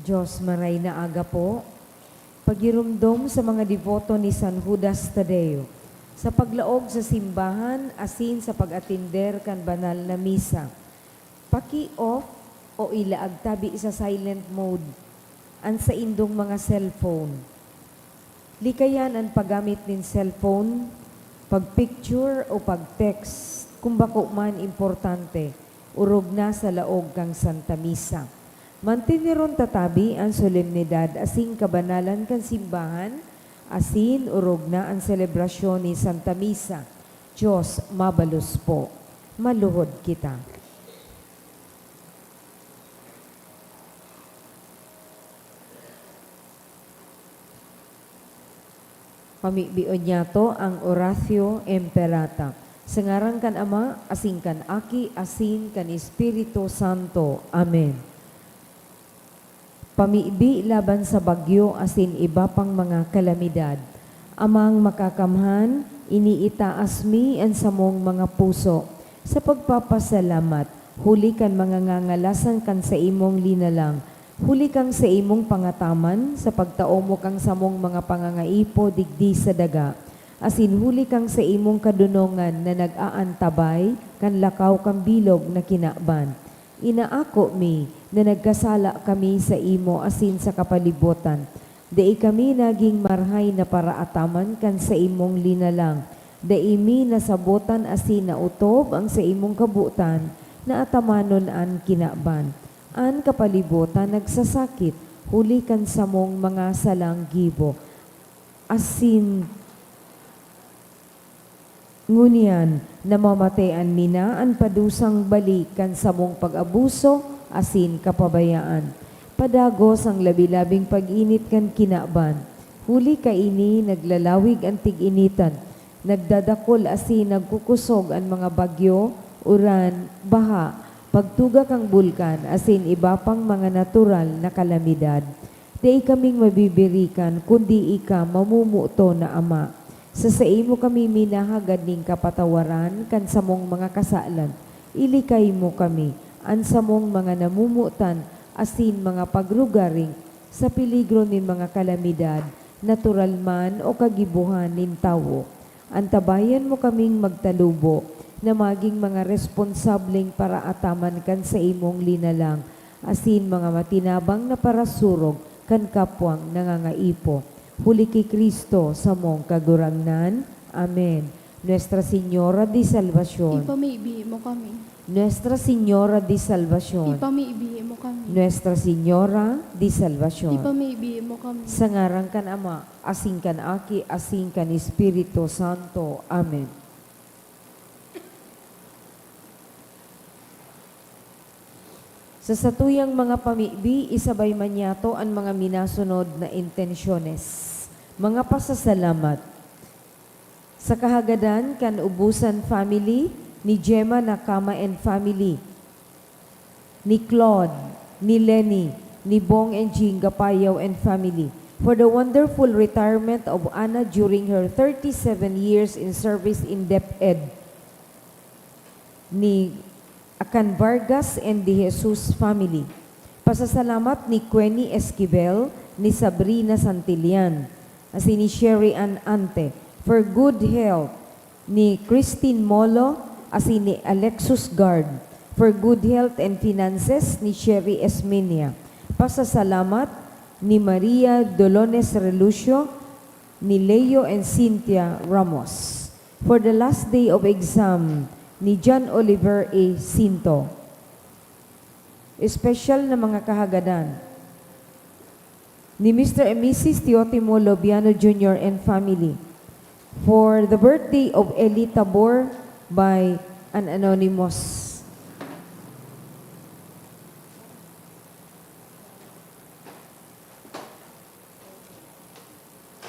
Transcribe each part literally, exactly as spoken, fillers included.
Diyos, maray na aga po. Pagiromdom sa mga deboto ni San Judas Tadeo, sa paglaog sa simbahan asin sa pag-atender kan banal na misa. Paki-off o ilaag tabi sa silent mode an saindong mga cellphone. Likayan an paggamit nin cellphone, pag-picture o pag-text kung bako man importante, orog na sa laog kan Santa Misa. Manteneron ta tabi an solemnidad asin kabanalan kan simbahan, asin orog na an selebrasyon nin Santa Misa. Diyos, mabalos po. Maluhod kita. Pamibion niyato ang Oratio Imperata. Sa ngaran kan Ama, asin kan Aki, asin kan Espiritu Santo. Amen. Pamibi laban sa bagyo asin iba pang mga kalamidad. Amang Makakamhan, iniitaas mi an samong mga puso sa pagpapasalamat huli kan mga ngangalasan kan saimong linalang, huli kan saimong pangataman sa pagtao mo kan samong mga pangangaipo digdi sa daga, asin huli kan saimong kadonongan na nag-aantabay kan lakaw kan bilog na kinaban. Inaako mi na nagkasala kami saimo asin sa kapalibotan. Dai kami nagin marahay na paraataman kan saimong linalang. Dai mi nasabotan asin naotob an saimong kabotan na atamanon an kinaban. An kapalibotan nagsasakit huli kan samong mga salang gibo. Asin ngunyan, namamatean mi na an padusang balik kan samong pag-abuso asin kapabayaan. Padagos an labi-labing pag-init kan kinaban. Huli kaini, naglalawig an tig-initan, nagdadakol asin nagkukusog an mga bagyo, uran, baha, pagtuga kan bulkan, asin iba pang mga natural na kalamidad. Dai kaming mabibirikan, kundi ika, mamumuto na Ama. Sa saimo kami minahagad nin kapatawaran kan samong mga kasalan. Ilikay mo kami, an samong mga namumutan, asin mga pagrugaring, sa peligro nin mga kalamidad, natural man o kagibohan nin tawo. Antabayan mo kaming magtalubo na magin mga responsableng paraataman kan saimong linalang, asin mga matinabang na parasurog kan kapwang nangangaipo. Huli ki Cristo, samong Kagurangnan. Amen. Nuestra Señora de Salvacion. Ipamibi mo kami. Nuestra Señora de Salvacion. Ipamibi mo kami. Nuestra Señora de Salvacion. Ipamibi mo kami. Sa ngaran kan Ama, asin kan Aki, asin kan Espiritu Santo. Amen. Sa satuyang mga pamibi, isabay man niyato an mga minasunod na intensyones. Mga pasasalamat. Sa kahagadan kan Ubusan family, ni Gemma Nakama and family, ni Claude, ni Lenny, ni Bong and Jing Gapayaw and family, for the wonderful retirement of Ana during her thirty-seven years in service in DepEd, ni Acan Vargas and De Jesus family. Pasasalamat ni Queenie Esquivel, ni Sabrina Santillan, asin ni Sherry Ann Ante, for good health, ni Christine Molo, asin ni Alexus Guard, for good health and finances, ni Sherry Esminia. Pasasalamat ni Maria Dolones Relucio, ni Leo and Cynthia Ramos, for the last day of exam, ni John Oliver A Sinto. Espesyal na mga kahagadan ni Mister and Missus Teotimo Lobiano Junior and family, for the birthday of Eli Tabor by an anonymous.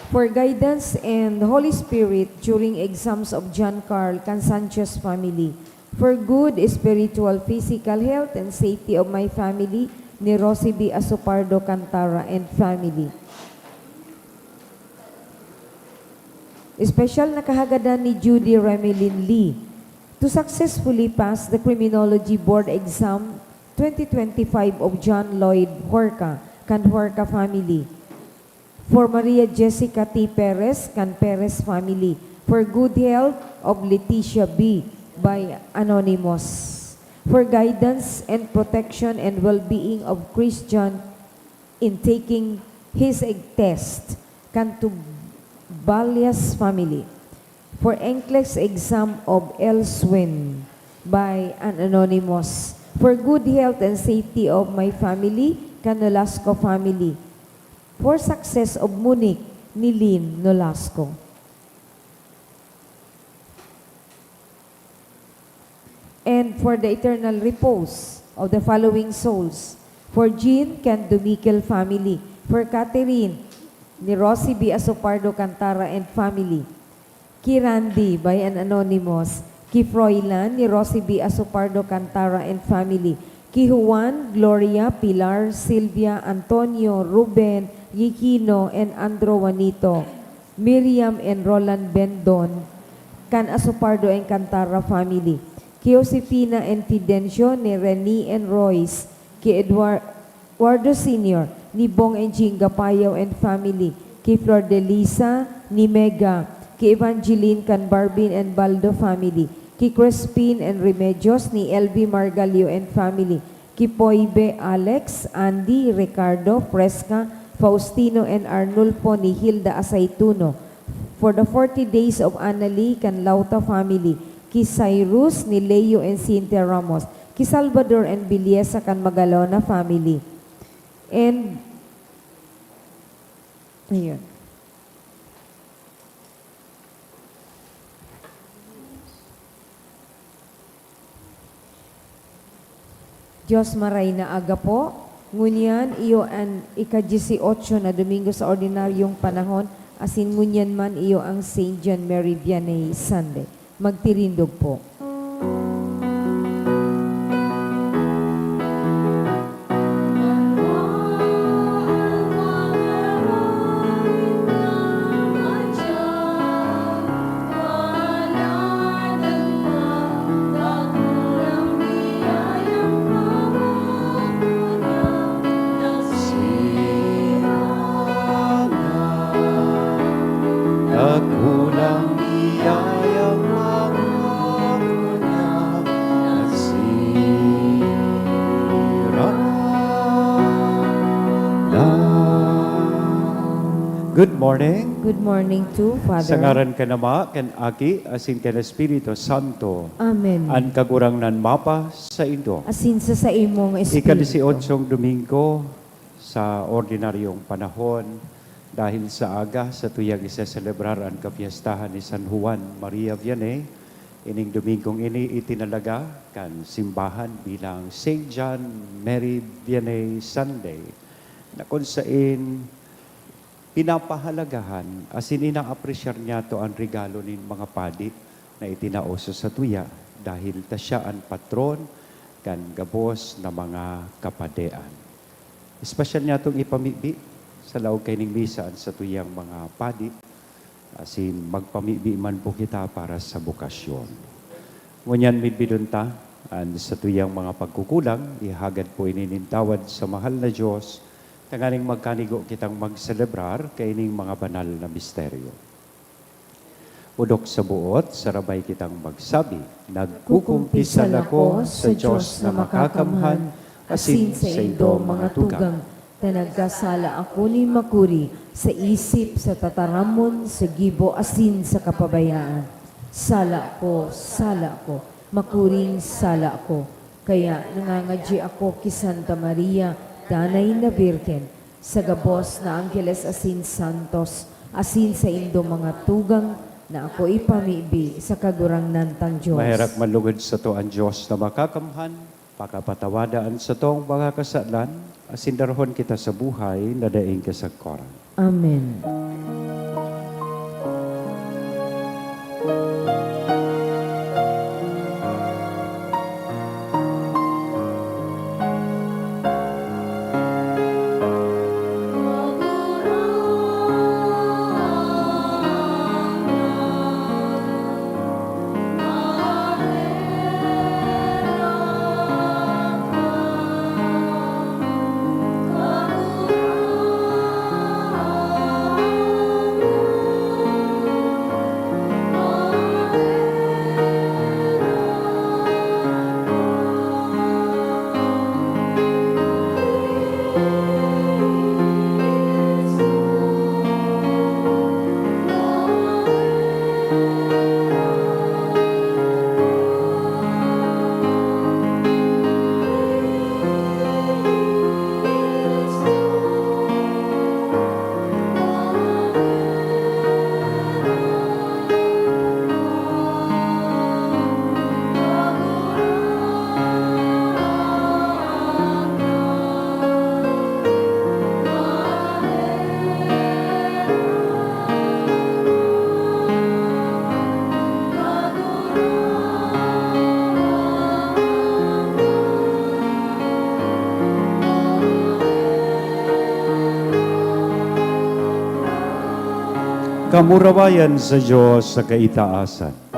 For guidance and Holy Spirit during exams of John Carl kan Sanchez family. For good spiritual, physical health and safety of my family, ni Rosie B Asopardo Cantara and family. Espesyal na kahagadan ni Judy Remelin Lee to successfully pass the Criminology Board Exam twenty twenty-five of John Lloyd Horca kan Huerca family. For Maria Jessica T. Perez, kan Perez family. For good health of Leticia B. by Anonymous. For guidance and protection and well-being of Christian in taking his test, kan Tubalyas family. For NCLEX exam of Elswin by an Anonymous. For good health and safety of my family, kan Nolasco family. For success of Monique ni Lynn Nolasco. And for the eternal repose of the following souls. For Jean kan Dumikel family. For Catherine ni Rosie B. Asopardo Cantara and family. Ki Randy by an Anonymous. Ki Froilan ni Rosie B. Asopardo Cantara and family. Ki Juan, Gloria, Pilar, Silvia, Antonio, Ruben, Gigino, and Andro Juanito. Miriam and Roland Bendon, kan Asopardo and Cantara family. Ki Josefina and Fidencio ni Rene and Royce. Ki Eduardo Senior ni Bong and Jing Gapayaw and family. Ki Flor de Lisa ni Mega. Ki Evangeline kan Barbin and Baldo family. Ki Crispin and Remedios ni L V Margalio and family. Ki Poibe, Alex, Andy, Ricardo, Fresca, Faustino, and Arnulfo ni Hilda Asaituno. For the forty days of Annalie kan Lauta family, ki Cyrus ni Leo and Cynthia Ramos, ki Salvador and Biliesa kan Magalona family. And, ayun. Dios maray na aga po. Ngunyan, iyo an ika-dieciocho na Domingo sa ordinaryong panahon, asin ngunyan man iyo ang Saint John Mary Vianney Sunday. Magtirindog po. Dakulang biyayang mga ngunyan nagsirang lang. Good morning. Good morning too, Father. Sa ngaran kan Ama, kan Aki, asin kan Espiritu Santo. Amen. An Kagurangnan mapa saindo. Asin sa saimong espiritu. Ika-dieciochong Domingo sa ordinaryong panahon, dahil sa aga, satuyang iseselebrar an kapyestahan ni San Juan Maria Vianney. Ining Domingong ini itinalaga kan simbahan bilang Saint John Mary Vianney Sunday, na kun sain pinapahalagahan asin inaapresyar niyato an regalo nin mga padi na itinao sa satuya, dahil ta siya an patron kan gabos na mga kapadean. Espesyal niyatong ipamibi sa laog kaining misa an satuyang mga padi, asin magpamibi man po kita para sa bokasyon. Ngunyan, midbidon ta an satuyang mga pagkukulang, ihagad po ini nin tawad sa mahal na Dios, tanganing magkanigo kitang magselebrar kaining mga banal na misteryo. Odok sa buot, sarabay kitang magsabi, "Nagkukumpisal ako sa Dios na makakamhan, asin saindo, mga tugang, ta nagkasala ako nin makuri sa isip, sa tataramon, sa gibo, asin sa kapabayaan. Sala ko, sala ko, makuring sala ko." Kaya nangangadyi ako ki Santa Maria, Danay na Birhen, sa gabos na angheles asin santos, asin saindo, mga tugang, na ako ipamibi sa Kagurangnan tang Dios. Maherak manlugod sato an Dios na makakamhan, pakapatawada an satong mga kasalan, asin darahon kita sa buhay na daing kasagkoran. Amen. Kamurawayan sa Diyos sa kaitaasan.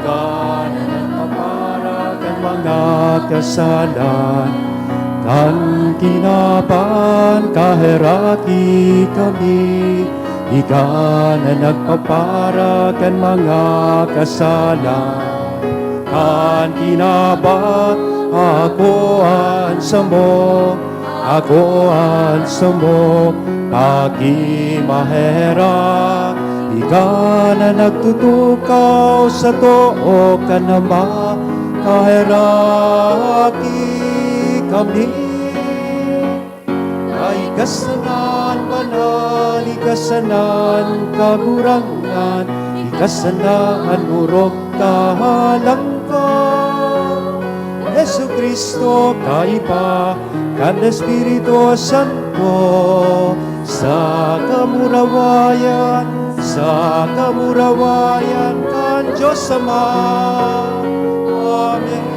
Ika na nagpapara kan mga kasalan, kan kinaban kaheraki kami. Ika na nagpapara kan mga kasalan, kan kinaban ako an samo. Ako an samo, aki maherak, ika na nagtutukaw sa too kan Ama, kaheraki kami. Ika sana an banal, ika sana an kagurangnan, ika sana an orog kahalangkaw. Jesu-Cristo, kaiba kan Espiritu Santo, sa kamurawayan, sa kamurawayan kan Dios Ama. Amen.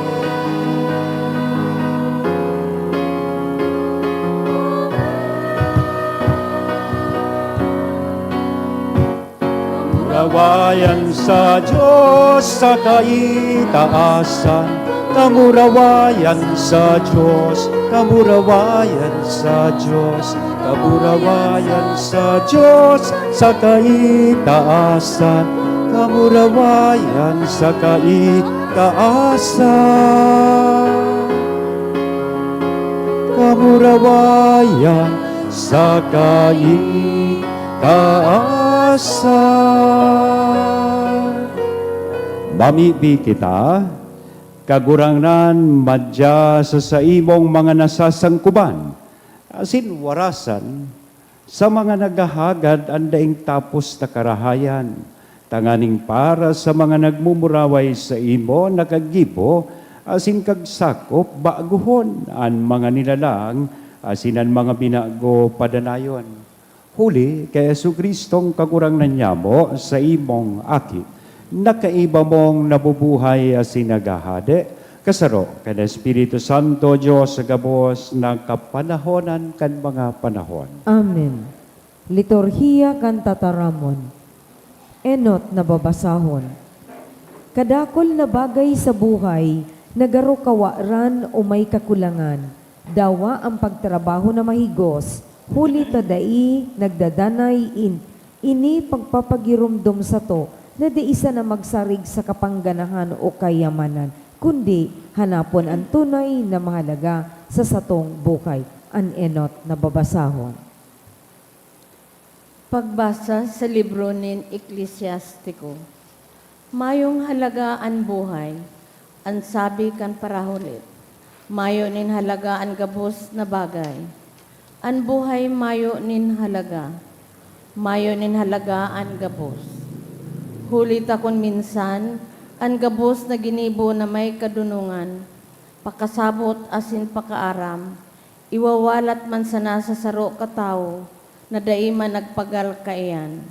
Kamurawayan sa Dios sa kaitaasan. Kamurawayan sa Dios, kamurawayan sa Dios, kamurawayan sa Dios sa kaitaasan. Kamurawayan sa kaitaasan. Kamurawayan sa kaitaasan. Mamibi kita, Kagurangnan, madya sa saimong mga nasasangkuban asin warasan, sa mga naghahagad an daing tapos na karahayan, tanganing para sa mga nagmumuraway saimo na kagibo asin kagsakop, bagohon an mga nilalang asin an mga binago padanayon. Huli ki Jesu-Cristong Kagurangnan nyamo, saimong Aki, na kaiba mong nabubuhay asin naghahade, kasaro kan Espiritu Santo, Dios sa gabos na kapanahonan kan mga panahon. Amen. Liturhiya kan Tataramon. Enot na babasahon. Kadakul na bagay sa buhay na garo kawaran o may kakulangan, dawa an pagtrabaho na mahigos, huli ta dai nagdadanay in, ini pagpapagiromdom sato na dai sana magsarig sa kapangganahan o kayamanan, kundi hanapon an tunay na mahalaga sa satong buhay. An enot na babasahon. Pagbasa sa libro nin Eklesiastiko. Mayong halaga an buhay, an sabi kan parahulit. Mayo nin halaga an gabos na bagay. An buhay mayo nin halaga. Mayo nin halaga an gabos. Huli ta kun minsan, an gabos na ginibo na may kadonongan, pakasabot asin pakaaram, iwawalat man sana sa saro ka tawo, na dai man nagpagal kaiyan.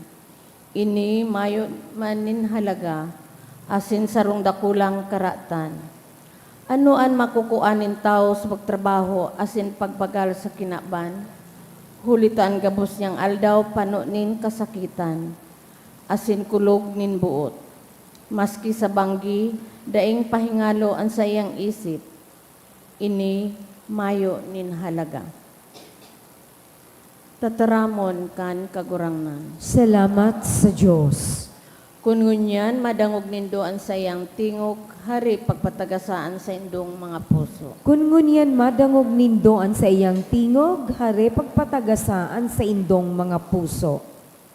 Ini mayo man nin halaga asin sarong dakulang karatan. Ano an makukua nin tawo sa pagtrabaho asin pagpagal sa kinaban, huli ta an gabos niyang aldaw pano nin kasakitan asin kulog nin boot? Maski sa banggi, daing pahingalo an saiyang isip, ini mayo nin halaga. Tataramon kan Kagurangnan. Salamat sa Dios. Kun ngunyan madangog nindo an saiyang tingog, hari pagpatagasa an saindong mga puso. Kun ngunyan madangog nindo an saiyang tingog, hari pagpatagasa an saindong mga puso.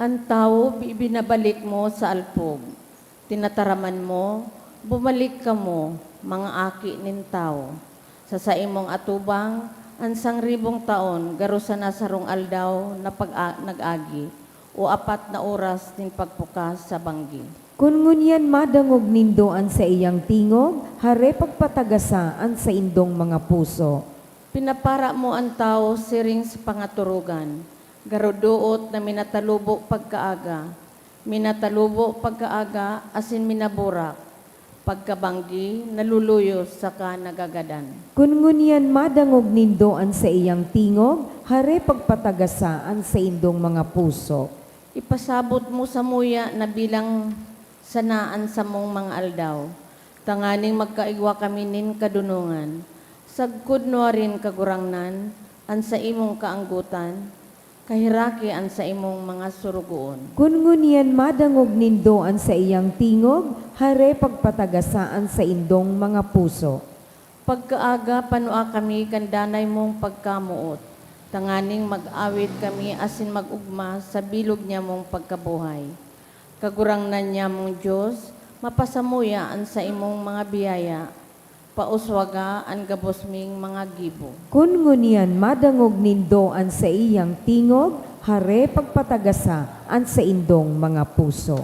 An tawo ibinabalik mo sa alpog, tinataraman mo, bumalik kamo, mga aki nin tawo. Sa saimong atubang, an sangribong taon garo sana sarong aldaw na pag-a-, nag-agi, o apat na oras nin pagpukas sa banggi. Kun ngunyan madangog nindo an saiyang tingog, hare pagpatagasa an saindong mga puso. Pinapara mo an tawo siring sa pangatorogan, garo doot na minatalubo pagkaaga, minatalubo pagkaaga asin minaburak, pagkabanggi, naluluyos saka nagagadan. Kun ngunyan madangog nindo an saiyang tingog, hare pagpatagasa an saindong mga puso. Ipasabot mo samuya na bilang sana an samong mga aldaw, tanganing magkaigwa kami nin kadonongan. Sagkod nuarin, Kagurangnan, an saimong kaanggotan, kaheraki an saimong mga sorogoon. Kun ngunyan madangog nindo an saiyang tingog, hare pagpatagasa an saindong mga puso. Pagkaaga, panua kami kan danay mong pagkamoot, tanganing mag-awit kami asin mag-ogma sa bilog nyamong pagkabuhay. Kagurangnan nyamong Dios, mapasamuya an saimong mga biyaya, pauswaga an gabos ming mga gibo. Kun ngunyan madangog nindo an saiyang tingog, hare pagpatagasa an saindong mga puso.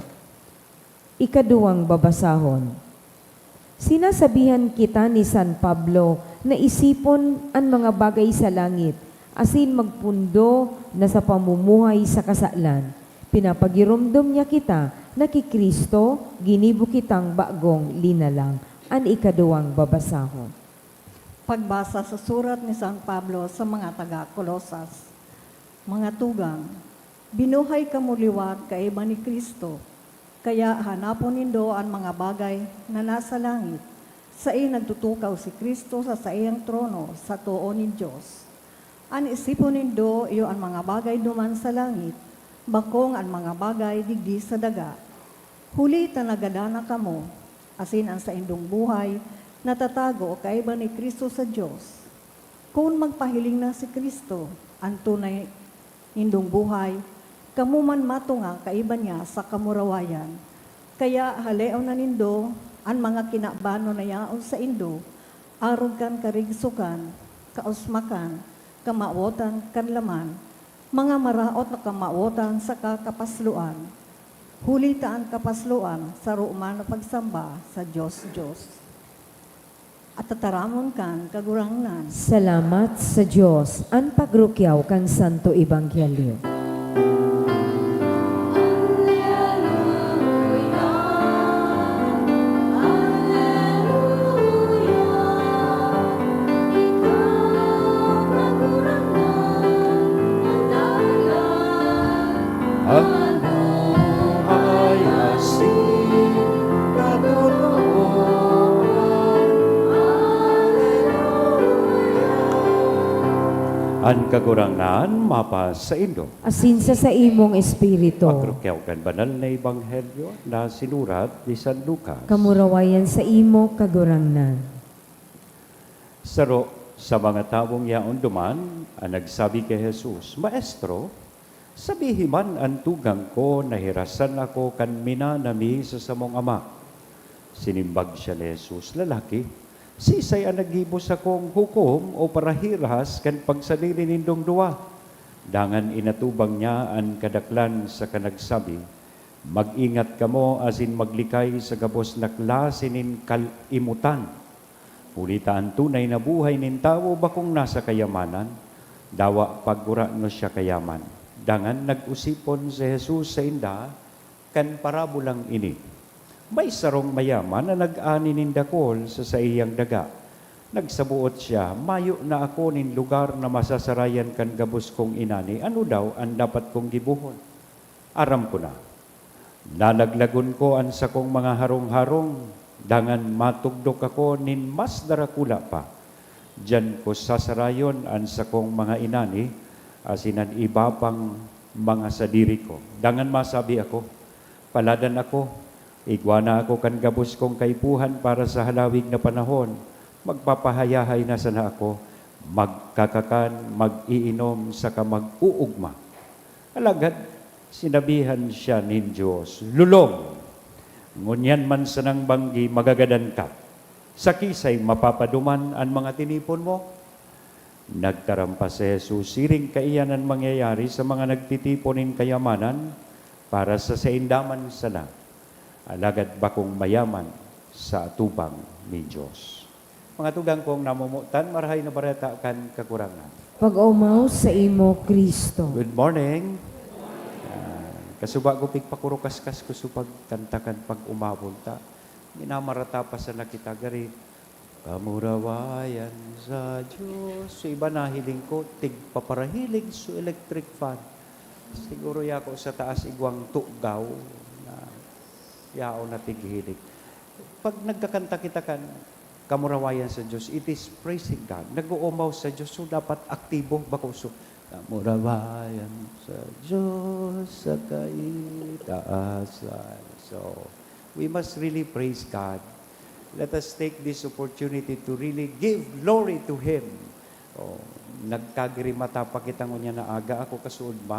Ikaduwang babasahon. Sinasabihan kita ni San Pablo na isipon an mga bagay sa langit, asin magpundo na sa pamumuhay sa kasalan. Pinapagiromdom niya kita na ki Cristo ginibo kitang bagong linalang. An ikaduwang babasahon. Pagbasa sa surat ni San Pablo sa mga taga Colosas. Mga tugang, binuhay kamo liwat kaiba ni Cristo, kaya hanapon nindo an mga bagay na nasa langit, saen nagtutukaw si Cristo sa saiyang trono sa too nin Dios. An isipon nindo iyo an mga bagay duman sa langit, bakong an mga bagay digdi sa daga. Huli ta nagadan na kamo, asin an saindong buhay natatago kaiba ni Cristo sa Dios. Kun magpahiling na si Cristo, an tunay nindong buhay, kamo man matunga kaiba niya sa kamurawayan. Kaya haleon na nindo an mga kinabanon na yaon saindo, arog kan karigsokan, kausmakan, kamawotan kan laman, mga maraot na kamawotan saka kapasloan. Huli ta an kapasloan saro man na pagsamba sa Dios-Dios. At tataramon kan Kagurangnan. Salamat sa Dios, an pagrukyaw kan Santo Ebanghelyo. An buhay asin katotoohan. An Kagurangnan mapasaindo. Asin sa saimong espiritu. Pagrukyaw kan banal na ebanghelyo na sinurat ni San Lucas. Kamurawayan saimo, Kagurangnan. Saro sa mga tawong yaon duman an nagsabi ki Jesus, "Maestro, sabihi man an tugang ko na hirasan ako kan minana mi sa samong ama." Sinimbag siya ni Jesus, "Lalaki, siisay an naggibo sakong hukom o parahiras kan pagsadiri nindong duwa?" Dangan inatubang niya an kadaklan saka nagsabi, "Mag-ingat kamo asin maglikay sa gabos na klase nin kalimotan. Huli ta an tunay na buhay nin tawo bakong nasa kayamanan, dawa pagkuraon siya kayaman." Dangan nag-osipon si Jesus sainda kan parabolang ini, "May sarong mayaman na nag-ani nin dakul sa saiyang daga. Nagsaboot siya, 'Mayo na ako nin lugar na masasarayan kan gabos kong inani. Ano daw an dapat kong gibohon?' Aram ko na. Lalaglagon ko an sakong mga harong-harong, dangan matugdok ako nin mas darakula pa. Diyan ko sasarayon an sakong mga inani asin an iba pang mga sadiri ko. Dangan masabi ako, 'Paladan ako, igwa na ako kan gabos kong kaipuhan para sa halawig na panahon. Magpapahayahay na sana ako, magkakakan, mag-iinom, saka mag-uugma.' Alagad sinabihan siya nin Dios, 'Lolong, ngunyan man sanang banggi magagadan ka, sa kisay mapapaduman an mga tinipon mo?' Nagtaram pa si Jesus, "Siring kaiyan an mangyayari sa mga nagtitipon nin kayamanan para sa sainda man sana, alagad bakong mayaman sa atubang nin Dios." Mga tugang kong namomotan, Marahay na Bareta kan Kagurangnan. Pag-omaw saimo, Cristo. Good morning. Ah, kasuba ko, pigpakurukaskas ko sa pagkanta kan pag-umabon ta. Minamarata pa sana kita gari. Kamurawayan sa Diyos. So, iba nahiling ko, tigpaparahiling so electric fan. Siguro yako sa taas igwang tugaw na yaon na tighiling. Pag nagkakanta kita kan kamurawayan sa Diyos, it is praising God. Nag-oomaw sa Diyos, so dapat aktibo, bako so, "Kamurawayan sa Diyos sa kaitaasan." So, we must really praise God. Let us take this opportunity to really give glory to Him. Oh, nagkagirimata pa kita ngunyan na aga, ako kasuodma.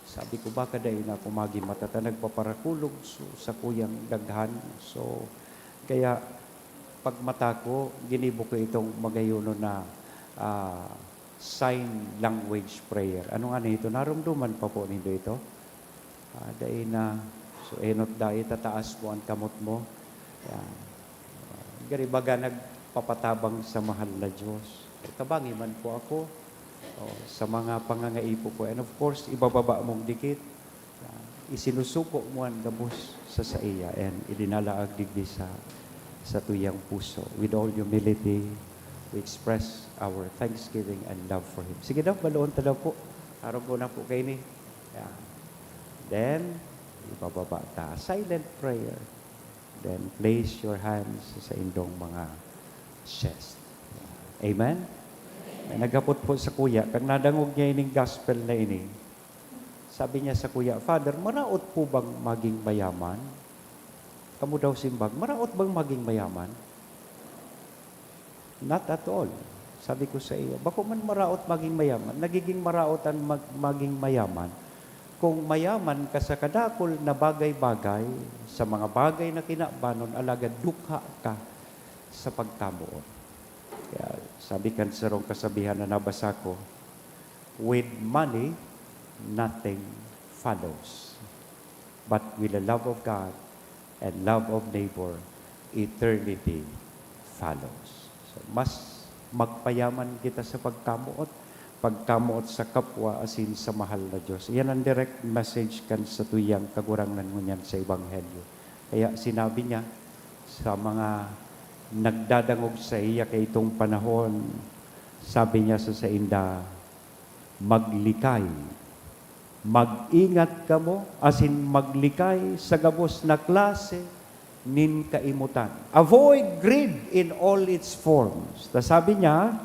Sabi ko, "Baka dai na ako magimata ta nagpaparakulog so, sakuyang daghan." So, kaya pagmata ko, ginibo ko itong magayonon na, ah, sign language prayer. Ano nga na ito? Naromdoman pa po nindo ito? Ah, dai na. So, enot dai, tataas mo an kamot mo. Yan. Ah, gari baga nagpapatabang sa mahal na Diyos. Tabangi man po ako, oh, sa mga pangangaipo ko. And of course, ibababa mong dikit. Ah, isinusuko mo an gabos sa saiya and idinalaag digdi sa, sa tuyang puso. With all humility, we express our thanksgiving and love for Him. Sige daw, baloon ta daw po. Arog ko na po kaini. Yeah. Then, ibababa ta. Silent prayer. Then, place your hands sa indong mga chest. Amen? May naghapot po sa kuya, kang nadangog niya ining gospel na ini, sabi niya sa kuya, "Father, maraot po bang maging mayaman?" Kamo daw simbag, "Maraot bang maging mayaman?" "Not at all." Sabi ko sa iyo, "Bako man maraot maging mayaman." Nagiging maraot ang mag-, maging mayaman kung mayaman ka sa kadakul na bagay-bagay, sa mga bagay na kinabanon, alagad dukha ka sa pagkamoot. Kaya sabi kan sarong kasabihan na nabasa ko, "With money, nothing follows. But with the love of God and love of neighbor, eternity follows." So, mas magpayaman kita sa pagkamoot, pagkamoot sa kapwa asin sa mahal na Diyos. Iyan ang direct message kan satuyang Kagurangnan ngunyan sa Ebanghelyo. Kaya sinabi niya sa mga nagdadangog saiya kaitong panahon, sabi niya sa sainda, "Maglikay. Mag-ingat kamo asin maglikay sa gabos na klase nin kaimotan." Avoid greed in all its forms. Ta sabi niya,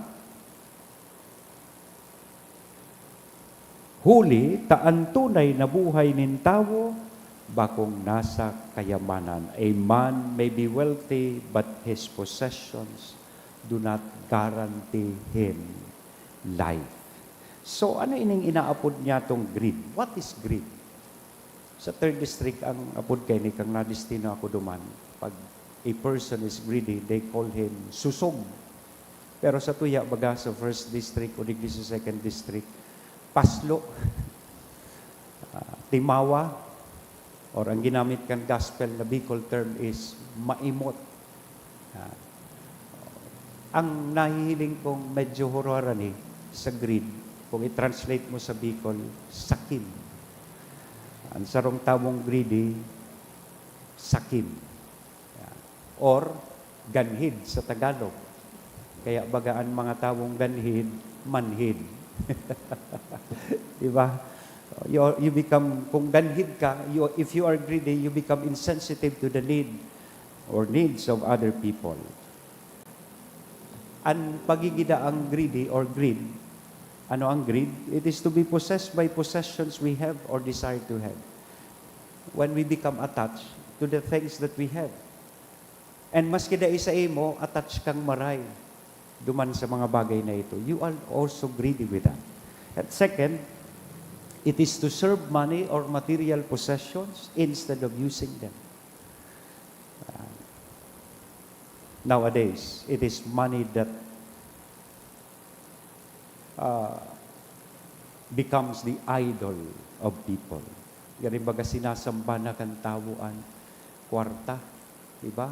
"Huli ta an tunay na buhay nin tawo bakong nasa kayamanan." A man may be wealthy, but his possessions do not guarantee him life. So, ano ining inaapod niya tong greed? What is greed? Sa third district ang apod kaini kang nadestino ako duman. Pag a person is greedy, they call him susog. Pero sa tuya, baga sa first district o digdi sa second district, paslo, ah, timawa, or ang ginamit kan gospel na Bicol term is maimot. Ah, ang nahihiling kong medyo hororani sa greed, Kung i-translate mo sa Bicol, sakim. Ang sarong tawong greedy, sakim. Yan. Or ganhid sa Tagalog. Kaya baga an mga tawong ganhid, manhid. Di ba? You, you become, kung ganhid ka, you, if you are greedy, you become insensitive to the need or needs of other people. An pagigida ang greedy or greed, ano ang greed? It is to be possessed by possessions we have or desire to have. When we become attached to the things that we have. And maski dai sa imo, attached kang maray duman sa mga bagay na ito. You are also greedy with that. At second, it is to serve money or material possessions instead of using them. Ah, nowadays, it is money that, ah, becomes the idol of people. Gani baga sinasamba na kan tawo an kwarta, di ba?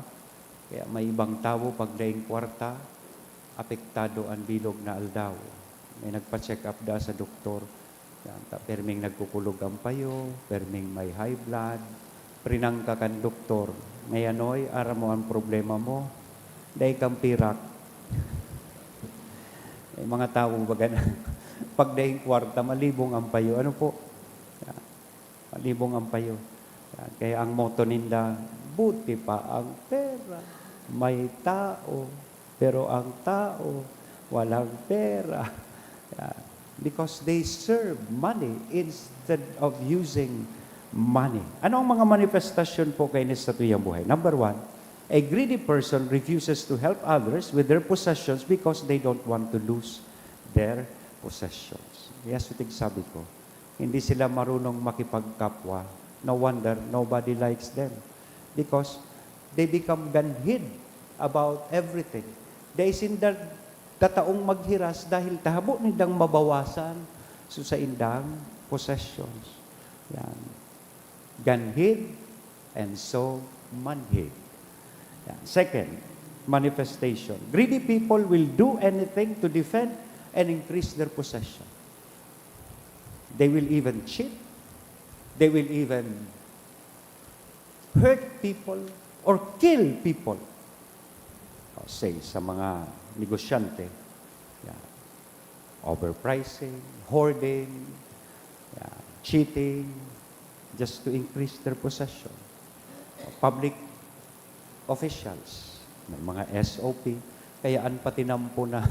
Kaya may ibang tawo, pag daing kwarta, apektado an bilog na aldaw. May nagpa-check up da sa doktor, yan, ta-, perming nagkukulog ang payo, perming may high blood, prinangka kan doktor. Ngayon, oy, aram mo ang problema mo, dai kang pirak. May mga tawo baga na, pag daing kwarta, malibong ang payo. Ano po? Yan. Malibong ang payo. Yan. Kaya ang motto ninda, "Buti pa ang pera. May tao, pero ang tao, walang pera." Yan. Because they serve money instead of using money. Ano ang mga manifestasyon po kaini sa satuyang buhay? Number one, a greedy person refuses to help others with their possessions because they don't want to lose their possessions. Yes, tigsabi ko, hindi sila marunong makipagkapwa. No wonder nobody likes them. Because they become ganhid about everything. Dai sinda tataong maghiras dahil ta habo nindang mabawasan so saindang possessions. Yan. Ganhid and so manhid. Yan. Second manifestation, greedy people will do anything to defend and increase their possession. They will even cheat. They will even hurt people or kill people. O, say, sa mga negosyante, yan. Overpricing, hoarding, yan, cheating, just to increase their possession. Public officials, may mga S O P, kaya an patinampo na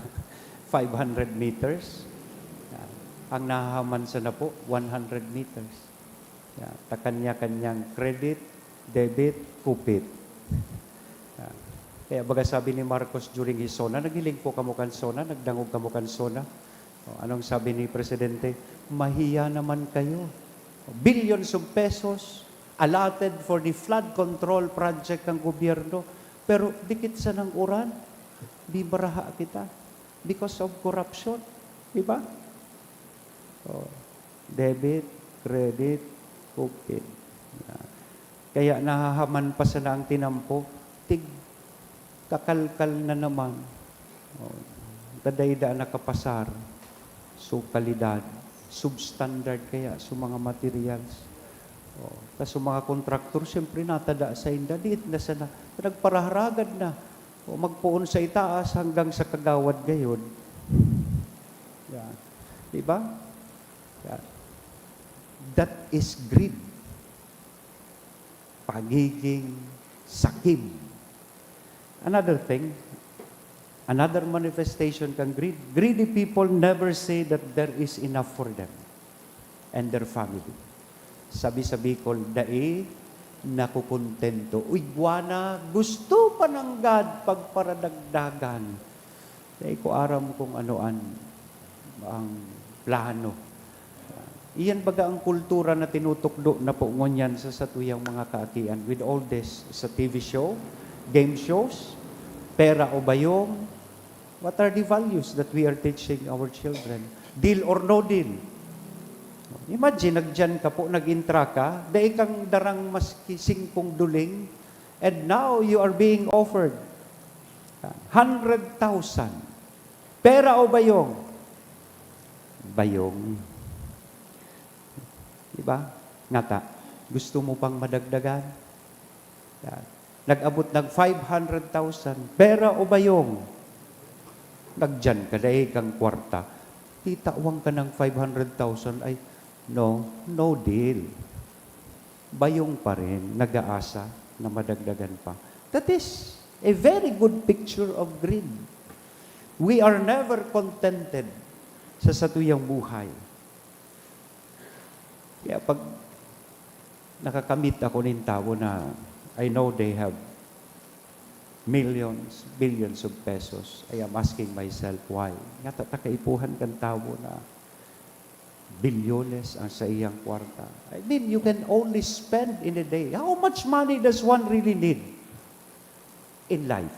five hundred meters, yan. Ang nahahaman sana po, one hundred meters. Yan. Ta kanya-kanyang credit, debit, kupit. Yan. Kaya baga sabi ni Marcos during his SONA, "Naghiling po kamo kan SONA, nagdangog kamo kan SONA." O, anong sabi ni Presidente? "Mahiya naman kayo. Billions of pesos allotted for the flood control project ng gobyerno, pero dikit sanang uran, bibaraha kita because of corruption." Di ba? O, debit, credit, kupit. Yan. Kaya nahahaman pa sana ang tinampo, tig kakalkal na naman. O, ta dai da nakapasar so kalidad, substandard kaya so mga materials. O, ta so mga kontraktor, siyempre, natada sainda, diit na sana, nagparaharagad na. O, magpoon sa itaas hanggang sa kagawad gayon. Yan. Di ba? Yan. That is greed. Pagiging sakim. Another thing, another manifestation kan greed, greedy people never say that there is enough for them and their family. Sabi sa Bicol, dai nakukontento. Igwa na, gusto pa nanggad pagparadagdagan. Dai ko aram kung ano an, ang plano. Iyan baga ang kultura na tinutukdo na po ngunyan sa satuyang mga kaakian with all this sa T V show, game shows, pera o bayong. What are the values that we are teaching our children? Deal or no deal? Imagine, nagdiyan ka po, nag-intra ka, dai kang darang maski singkong duling, and now you are being offered hundred thousand. Pera o bayong? Bayong. Di ba? Ngata, gusto mo pang madagdagan? Yan. Nag-abot nag five hundred thousand. Pera o bayong? Nagdiyan ka, dai kang kwarta. Titawan ka ng five hundred thousand, ay, no, no deal. Bayong pa rin, nag-aasa na madagdagan pa. That is a very good picture of greed. We are never contented sa satuyang buhay. Kaya pag nakakamit ako nin tawo na I know they have millions, billions of pesos, I am asking myself, why? Ngata ta kaipuhan kan tawo na bilyones ang saiyang kwarta. I mean, you can only spend in a day. How much money does one really need in life?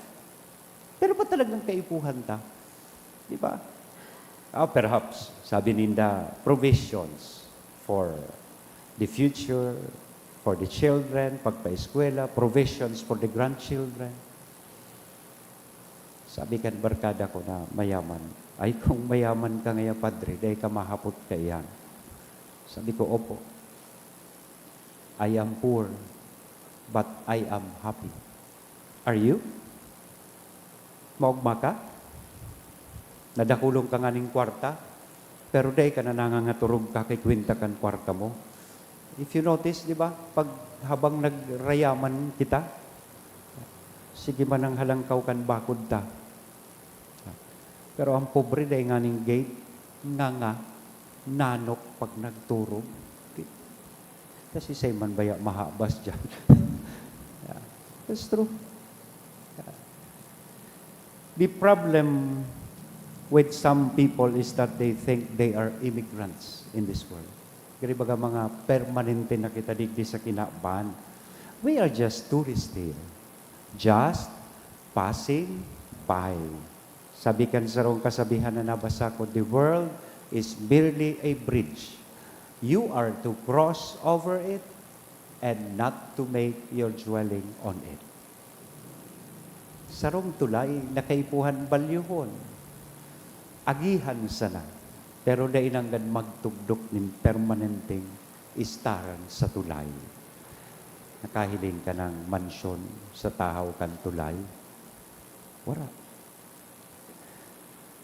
Pero ba talagang kaipuhan ta? Di ba? Ah, perhaps, sabi ninda, provisions for the future, for the children, pagpaeskwela, provisions for the grandchildren. Sabi kan barkada ko na mayaman, "Ay, kung mayaman ka ngaya, Padre, dai ka mahapot kaiyan." Sabi ko, "Opo. I am poor, but I am happy. Are you? Maogma ka? Nadakulon ka nganing kwarta, pero dai ka na nangangaturog ka kay kwenta kan kwarta mo." If you notice, di ba, pag habang nagrayaman kita, sige man ang halangkaw kan bakod ta. Pero ang pobre dai nganing gate, nganga, nanok pag nagturog. Kasi siya man baya mahabas diyan. Yeah. That's true. Yeah. The problem with some people is that they think they are immigrants in this world. Kaya baga mga permanente na kita digdi sa kinaban. We are just tourists here. Just passing by. Sabi kan sarong kasabihan na nabasa ko, "The world is merely a bridge. You are to cross over it and not to make your dwelling on it." Sarong tulay na kaipuhan balyuhon. Agihan sana, pero dai nanggad magtugdok nin permanenteng istaran sa tulay. Nakahiling ka ng mansyon sa tahaw kan tulay? Wala.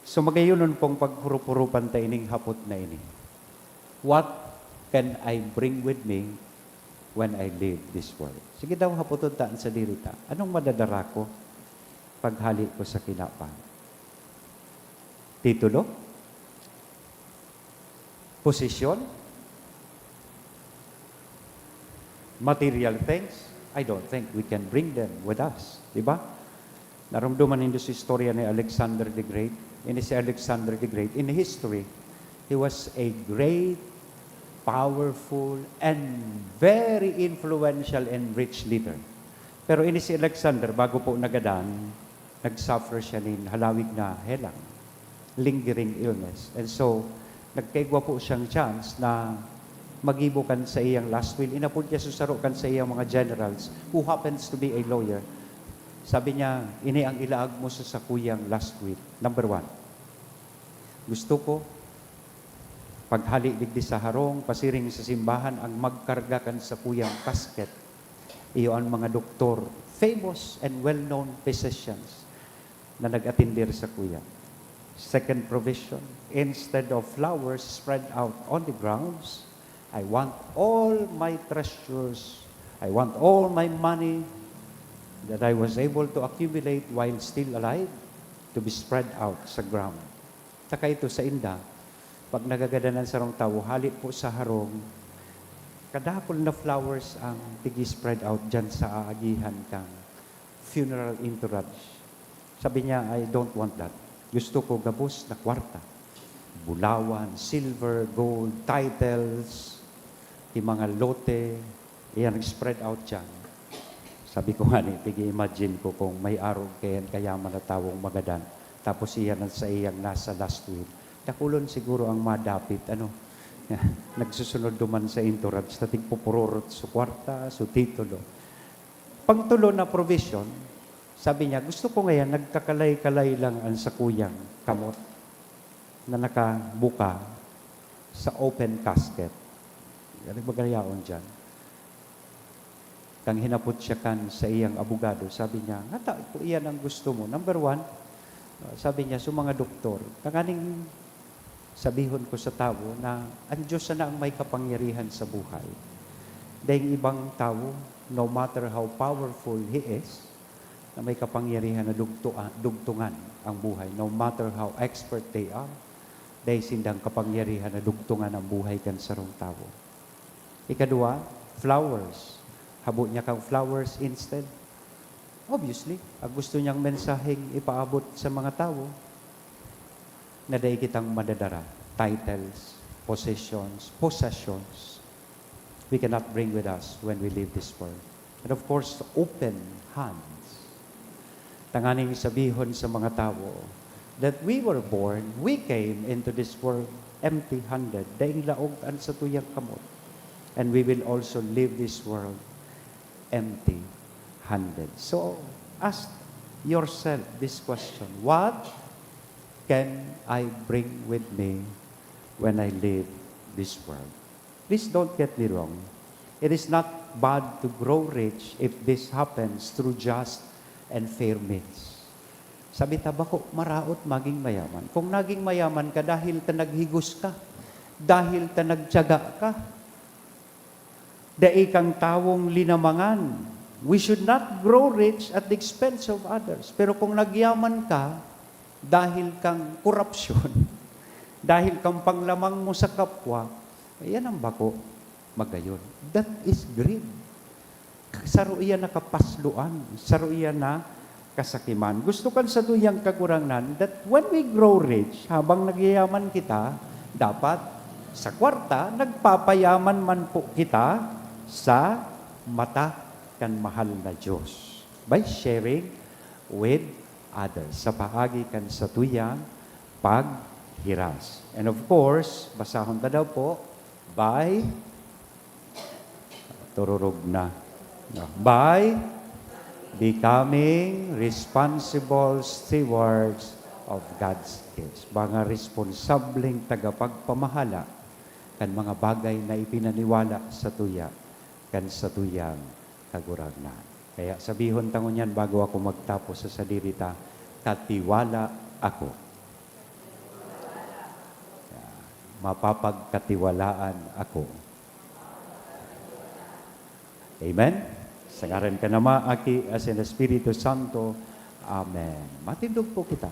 So, magayonon pong paghurup-hurupan ta ining hapot na ini. What can I bring with me when I leave this world? Sige daw, hapoton ta an sadiri ta. Anong madadara ko paghali ko sa kinaban? Titulo? Posisyon? Material things? I don't think we can bring them with us. Di ba? Narumduman nindo sa istorya ni Alexander the Great. Ini si Alexander the Great, in history, he was a great, powerful, and very influential and rich leader. Pero ini si Alexander, bago po nagadan, nag-suffer siya nin halawig na helang, lingering illness. And so, nagkaigwa po siyang chance na magibo kan sa iyang last will. Inapod niya sa saro kan sa iyang mga generals, who happens to be a lawyer. Sabi niya, "Ini ang ilaag mo sa sakuyang last will. Number one, gusto ko, paghali digdi sa harong, pasiring sa simbahan, ang magkarga kan sakuyang casket." Iyo an mga doktor, famous and well-known physicians na nag-atender sakuya. Second provision, instead of flowers spread out on the grounds, I want all my treasures, I want all my money that I was able to accumulate while still alive to be spread out sa ground. Saka ito sa inda, pag nagagadan ang sarong tawo, hali po sa harong, kadakul na flowers ang pigi-spread out dyan sa aagihan kang funeral entourage. Sabi niya, "I don't want that. Gusto ko gabos na kwarta. Bulawan, silver, gold, titles, yung mga lote, iyan nag-spread out dyan." Sabi ko nga ni, pigi-imagine ko kung may arog kaya kayaman na tawong magadan. Tapos iyan ang sa iyang nasa last will. Dakulon siguro ang madapit, ano, nagsusunod duman sa entourage, na tigpupururot sa kwarta, sa titulo. Pangtulo na provision, sabi niya, "Gusto ko ngayon, nagkakalay-kalay lang ang sakuyang kamot na nakabuka, sa open casket. Ano ba kaya yaon diyan? Kang hinapot siya kan saiyang abogado, sabi niya, "Ngata, kung iyan ang gusto mo, number one," uh, sabi niya, "sa mga doktor, tanganing sabihon ko sa tawo na ang Diyos sana ang may kapangyarihan sa buhay. Daing ibang tawo, no matter how powerful he is, na may kapangyarihan na dugtua-, dugtungan ang buhay, no matter how expert they are, dai sindang kapangyarihan na dugtungan ang buhay kan sarong tawo." Ikadua, flowers. Habo niya kang flowers instead. Obviously, ang gusto niyang mensaheng ipaabot sa mga tawo, na dai kitang madadara, titles, positions, possessions, we cannot bring with us when we leave this world. And of course, open hands. Tanganing sabihon sa mga tawo that we were born, we came into this world empty-handed. Daing laog an satuyang kamot. And we will also leave this world empty-handed. So, ask yourself this question, "What can I bring with me when I leave this world?" Please don't get me wrong. It is not bad to grow rich if this happens through just and fair means. Sabi ta, "Bako maraot maging mayaman." Kung naging mayaman ka dahil ta naghigos ka, dahil ta nagtiyaga ka, dai kang tawong linamangan. We should not grow rich at the expense of others. Pero kung nagyaman ka dahil kang korupsyon, dahil kang panglamang mo sa kapwa, yan ang bako magayon. That is greed. Saro iyan na kapasloan, saro iyan na kasakiman. Gusto kan satuyang Kagurangnan that when we grow rich, habang nagyayaman kita, dapat sa kwarta, nagpapayaman man po kita sa mata kan mahal na Diyos by sharing with others sa paagi kan satuyang paghiras. And of course, basahon ta daw po, by, tururog na. No. By becoming responsible stewards of God's gifts. Mga responsableng tagapagpamahala kan mga bagay na ipinaniwala sa tuya, kan satuyang Kagurangnan. Kaya sabihon ta ngunyan bago ako magtapos sa sadiri ta, "Katiwala ako." Mapapagkatiwalaan ako. Amen? Sa ngaran kan Ama, Aki, asin Espiritu Santo. Amen. Matindog po kita.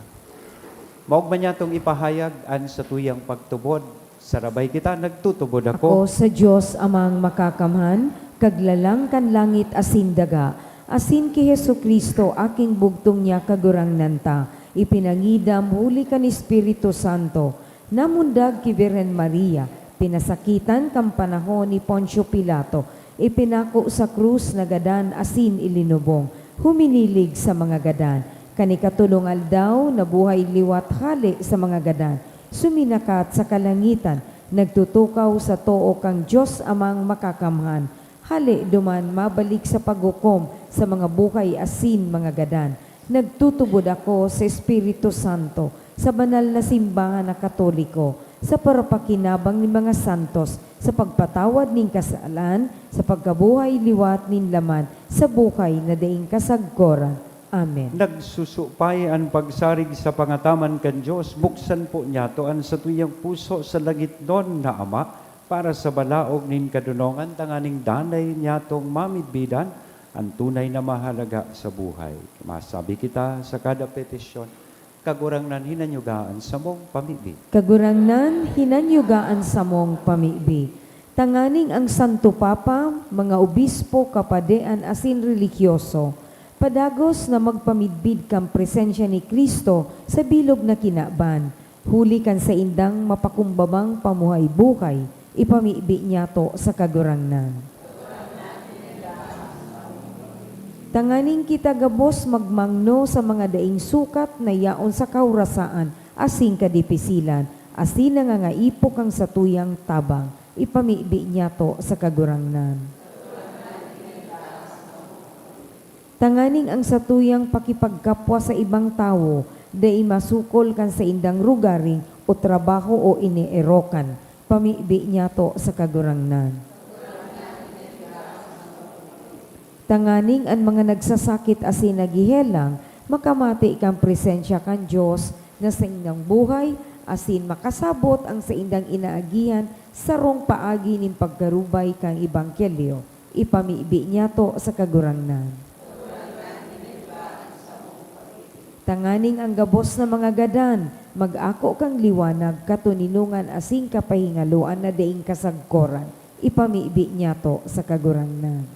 Maogma niya tong ipahayag an satuyang pagtubod. Sarabay kita, nagtutubod ako. Ako sa Dios Amang Makakamhan, Kaglalang kan langit asin daga, asin ki Jesu-Cristo, Aking bugtong niya, Kagurangnan ta, ipinangidam huli kan Espiritu Santo, namundag ki Birhen Maria, pinasakitan kan panahon ni Poncio Pilato, ipinako sa krus, nagadan asin ilinubong, huminilig sa mga gadan. Kan ikatolong aldaw, nabuhay liwat hale sa mga gadan, suminakat sa kalangitan, nagtutukaw sa too kan Dios Amang Makakamhan. Hale duman mabalik sa paghukom sa mga buhay asin mga gadan. Nagtutubod ako sa Espiritu Santo, sa banal na simbahan na Katoliko, sa parapakinabang nin mga santos, sa pagpatawad nin kasalan, sa pagkabuhay liwat nin laman, sa buhay na daing kasagkoran. Amen. Nagsusupay an pagsarig sa pangataman kan Dios, buksan po niyato an satuyang puso sa langitnon na Ama, para sa balaog nin kadonongan, tanganing danay niyatong mamidbidan an tunay na mahalaga sa buhay. Masabi kita sa kada petisyon, Kagurangnan, hinanyuga an samong pamibi. Kagurangnan, hinanyuga an samong pamibi. Tanganing ang Santo Papa, mga obispo, kapadian asin relihiyoso, padagos na magpamidbid kan presensya ni Cristo sa bilog na kinaban, huli kan saindang mapakumbabang pamuhay-buhay, ipamibi niyato sa Kagurangnan. Tanganing kita gabos magmangno sa mga daing sukat na yaon sa kahorasaan asin kadipisilan, asin nangangaipo kan satuyang tabang, ipamibi niyato sa Kagurangnan. Tanganing ang satuyang pakipagkapwa sa ibang tawo dai masukol kan saindang rugari o trabaho o ineerokan, Pamibi niyato sa Kagurangnan. Tanganing an mga nagsasakit asin naghehelang makamate kan presensya kan Dios na saindang buhay, asin makasabot ang saindang inaagihan sarong paagi nin pagkarubay kan ebanghelyo. Ipamibi niyato sa Kagurangnan. Tanganing an gabos na mga gadan mag-ako kan liwanag, katoninongan asin kapahingaloan na daing kasagkoran, ipamibi niyato sa Kagurangnan.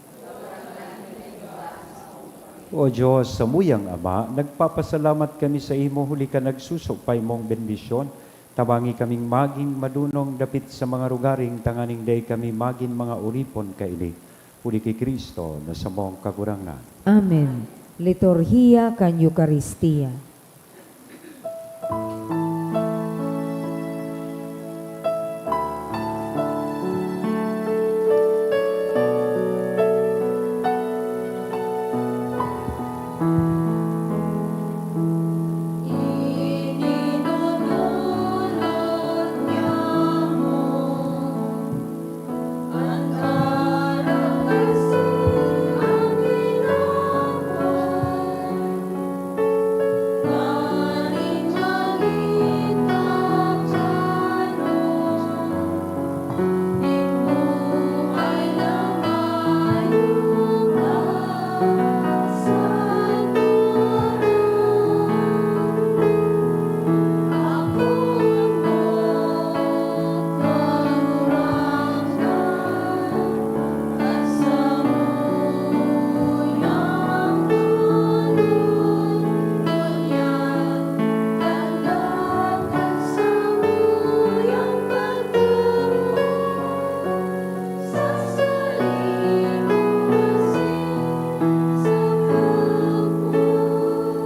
O Diyos, samuyang Ama, nagpapasalamat kami sa imo huli kan nagsusupay mong bendisyon. Tabangi kaming magin madunong dapit sa mga rogaring tanganing dai kami magin mga oripon kaini. Huli ki Cristo na samong Kagurangnan. Amen. Liturhiya kan Eukaristia.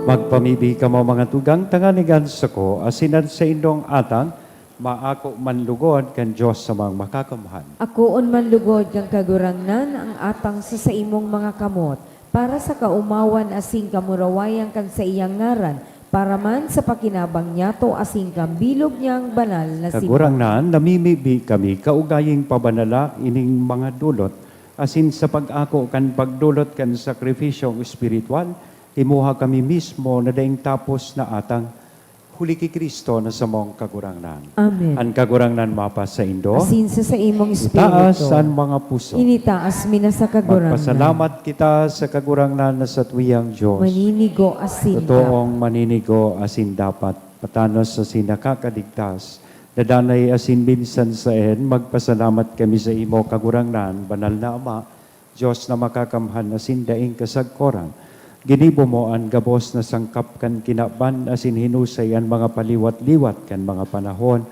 Magpamibi kamo, mga tugang, tanganing an sako asin an saindong atang maako man lugod kan Dios samang Makakamhan. Akoon man lugod kan Kagurangnan ang atang sa saimong mga kamot, para sa kaomawan asin kamurawayan kan saiyang ngaran, para man sa pakinabang niyato asin kan bilog niyang banal na simbahan. Kagurangnan, namimibi kami kaugaying pabanala ining mga dulot, asin sa pag-ako kan pagdolot kan sakripisyong espiritual, kimuha kami mismo na daing tapos na atang, huli ki Cristo na samong Kagurangnan. Amen. An Kagurangnan mapasaindo. Asin sa saimong espiritu. Itaas an mga puso. Initaas mi na sa Kagurangnan. Magpasalamat kita sa Kagurangnan na satuyang Dios. Maninigo asin dapat. Totoong maninigo asin dapat. Patanos asin nakakaligtas. Dadanay asin minsan saen, magpasalamat kami sa imo, Kagurangnan, Banal na Ama, Dios na makakamhan asin daing kasagkoran. Ginibo mo an gabos na sangkap kan kinaban asin hinusay an mga paliwat-liwat kan mga panahon.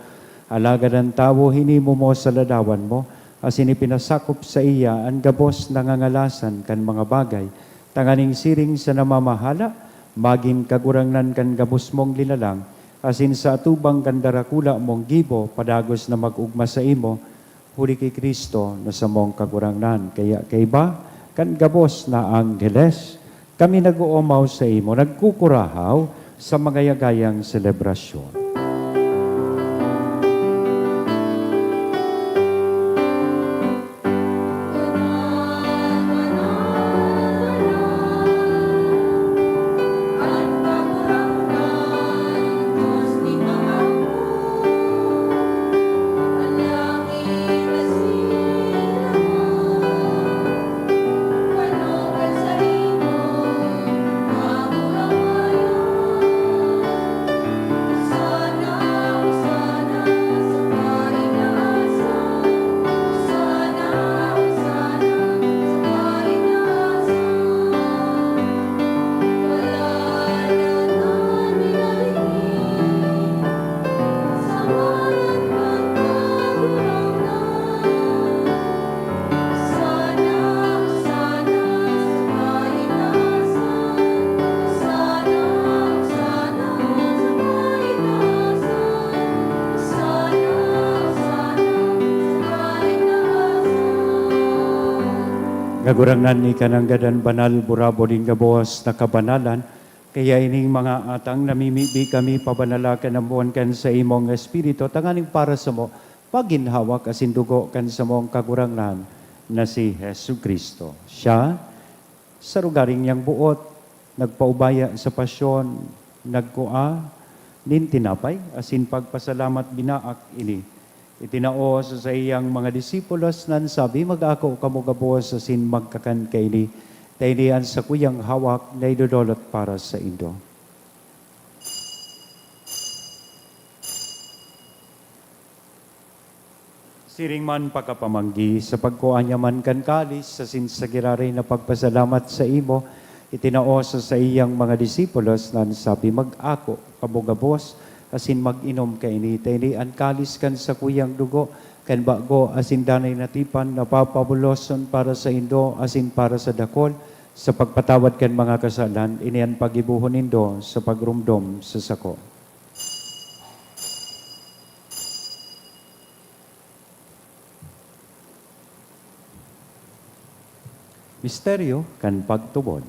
Alagad an tawo hinimo mo sa ladawan mo, asin ipinasakop saiya an gabos na ngangalasan kan mga bagay, tanganing siring sa namamahala, magin kagurangnan kan gabos mong linalang, asin sa atubang kan darakula mong gibo, padagos na mag-ogma saimo, huli ki Cristo na samong Kagurangnan. Kaya kaiba kan gabos na angheles, kami nag-oomaw saimo, nagkukurahaw sa magayagayang selebrasyon. Kagurangnan, ika nanggad an banal, burabod nin gabos na kabanalan. Kaya ining mga atang namimibi kami, pabanala kan ambon kan saimong Espiritu, tanganing para samo Pagin hawak asin dugo kan samong Kagurangnan na si Jesu-Cristo. Siya, sa rogaring niyang boot, nagpaubaya sa pasyon, nagkua nin tinapay, asin pagpasalamat binaak ini. Itinao sa saiyang mga disipulos na an sabi, "Mag-ako kamo gabos asin magkakan kaini, ta ini an sakuyang hawak na idodolot para saindo." Siring man pakapamanggi, sa pagkua niya man kan kalis, asin sa giraray na pagpasalamat sa imo, itinao sa saiyang mga disipulos na an sabi, "Mag-ako kamo gabos, asin mag-inom kaini, ta ini an kalis kan sakuyang dugo, kan bago asin danay na tipan, na papabuloson para saindo asin para sa dakol, sa pagpatawad kan mga kasalan. Ini an paggibohon nindo sa pagromdom sa sako." Misteryo kan pagtubod.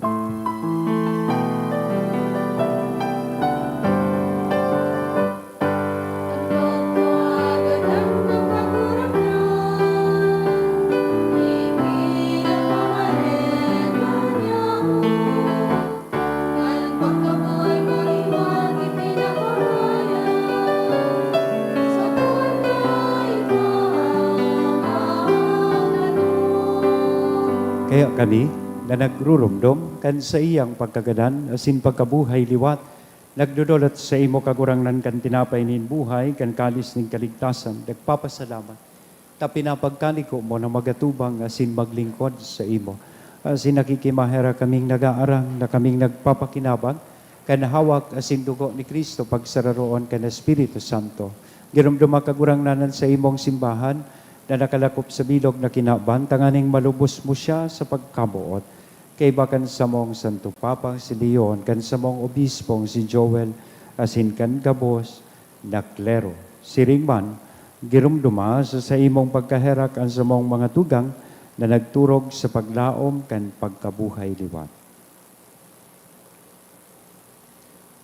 Kaya kami, na nagruromdom kan saiyang pagkagadan asin pagkabuhay liwat, nagdodolot saimo, Kagurangnan, kan tinapay nin buhay, kan kalis nin kaligtasan, nagpapasalamat ta pinapagkaliko mo na magatubang asin maglingkod saimo. Asin nakikimaherak kaming nagaarang na kaming nagpapakinabang kan hawak asin dugo ni Cristo pagsararoon kan Espiritu Santo. Giromdoma, Kagurangnan, an saimong simbahan na nakalakop sa bilog na kinaban, tanganing malubos mo siya sa pagkaboot. Kaiba kan samong Santo Papa si Leon, kan samong Obispong si Joel, asin kan gabos na klero. Siring man, giromdoma sa saimong pagkaherak an samong mga tugang na nagturog sa paglaom kan pagkabuhay liwat.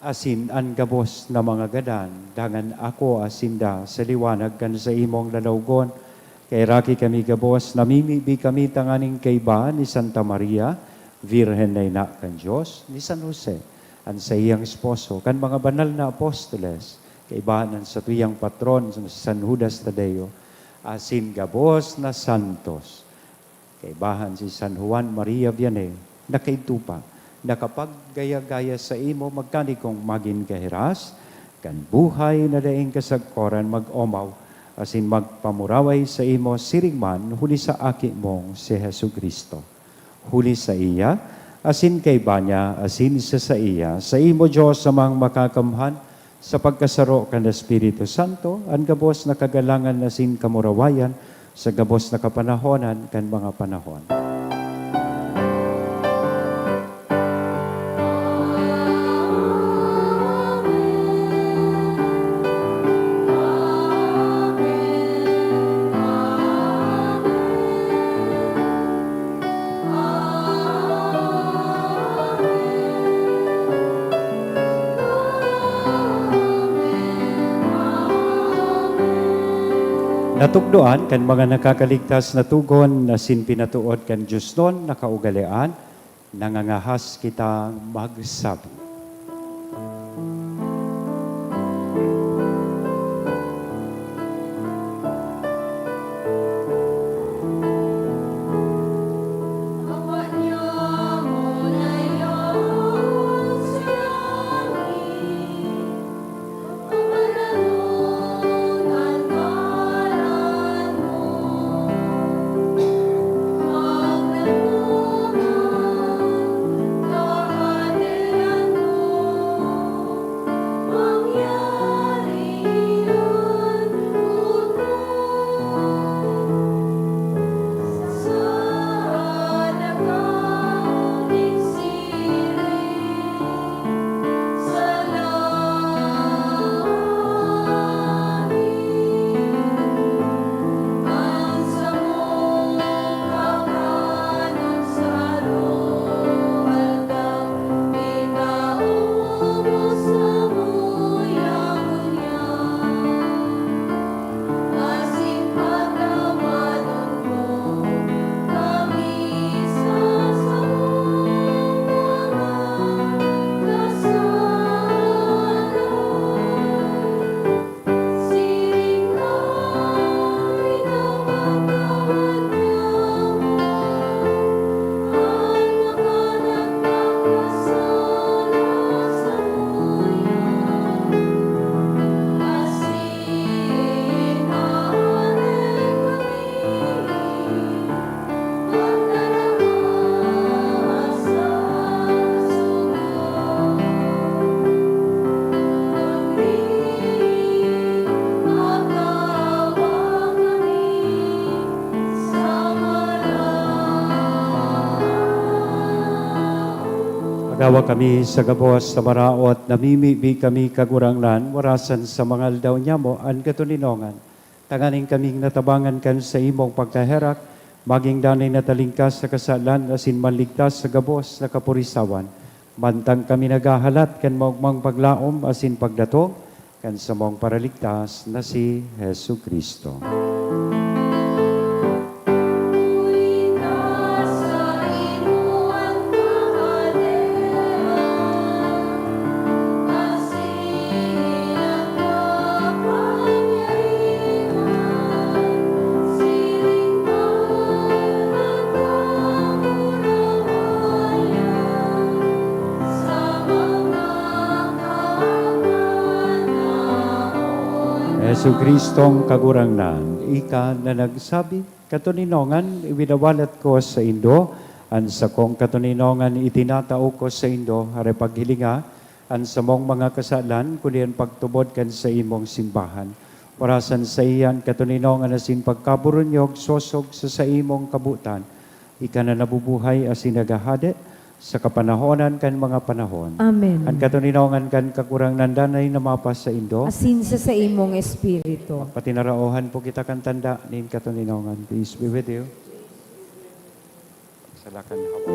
Asin an gabos na mga gadan, dangan akua sinda sa liwanag kan saimong lalawgon. Kaheraki kami gabos, namimibi kami tanganing kaiba ni Santa Maria, Birhen na Ina kan Dios, ni San Jose, an saiyang esposo, kan mga banal na apostoles, kaibahan an satuyang patron na si San Judas Tadeo, asin gabos na santos. Kaibahan si San Juan Maria Vianney, na kaidto pa, nakapaggaya-gaya saimo, magkanikong magin kahiras kan buhay na daing kasagkoran, mag-omaw asin magpamuraway saimo siring man huli sa Aki mong si Jesu-Cristo. Huli saiya, asin kaiba niya, asin sa saiya, saimo, Dios Amang Makakamhan, sa pagkasaro kan Espiritu Santo, an gabos na kagalangan asin kamurawayan sa gabos na kapanahonan kan mga panahon. Natukdoan kan mga nakakaligtas na togon asin pinatood kan diosnon na kaugalean, nangangahas kitang magsabi. Dawa kami sa gabos sa maraot, namimibi kami, Kagurangnan, warasan sa mga aldaw nyamo an katoninongan. Tanganing kaming natabangan kan saimong pagkaherak, maging danay na talingkas sa kasalan asin manligtas sa gabos na kapurisawan. Mantang kami naghahalat kan maogmang paglaom asin pagdatong kan samong Paraligtas na si Jesu-Cristo. Jesu-Cristong Kagurangnan, ika na nagsabi, "Katoninongan, iwinawalat ko saindo, an sakong katoninongan itinatao ko saindo, hare paghilinga an samong mga kasalan, kundi an pagtubod kan saimong simbahan. Warasan saiya an katoninongan asin pagkaburunyog sosog sa saimong kabotan. Ika na nabubuhay asin naghahade sa kapanahonan kan mga panahon." Amen. An katoninongan kan Kagurangnan danay na mapasaindo. Asin sa saimong espiritu. Patinaraohan po kita kan tanda nin katoninongan. Peace be with you. Salakan hawak.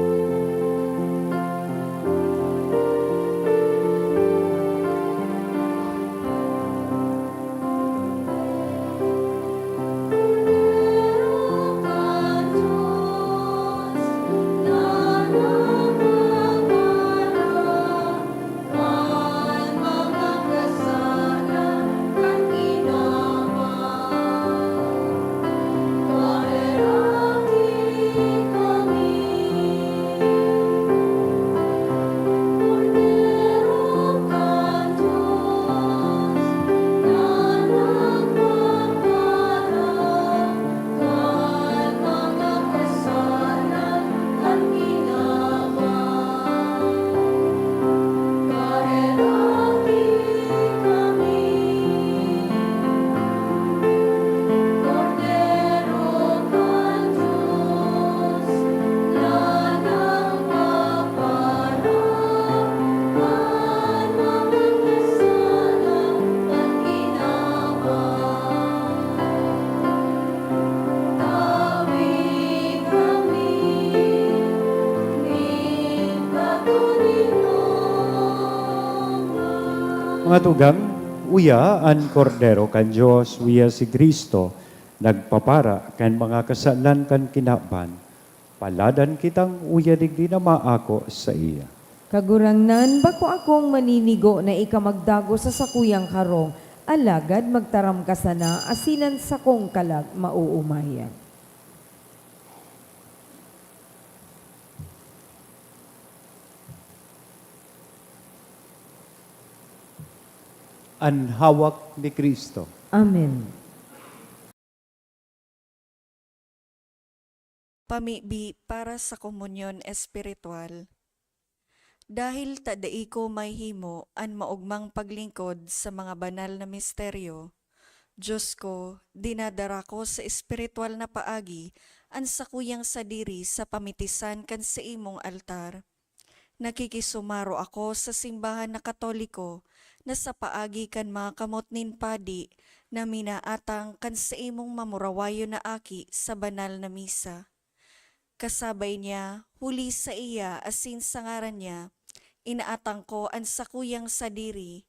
Mga tugang, uya an Kordero kan Dios, uya si Cristo, nagpapara kan mga kasalan kan kinaban. Paladan kitang uya digdi na maako saiya. Kagurangnan, bako akong maninigo na ika magdagos sa sakuyang karong, alagad magtaram ka sana asin an sakong kalag maoomayan. An hawak ni Cristo. Amen. Pamibi para sa komunyon espiritual. Dahil ta dai ko mahihimo an maogmang paglingkod sa mga banal na misteryo, Dios ko, dinadara ko sa espiritual na paagi an sakuyang sadiri sa pamitisan kan saimong altar. Nakikisumaro ako sa simbahan na Katoliko na sa paagi kan mga kamot nin padi na minaatang kan saimong mamurawayon na aki sa banal na misa. Kasabay niya, huli saiya asin sa ngaran niya, inaatang ko an sakuyang sadiri.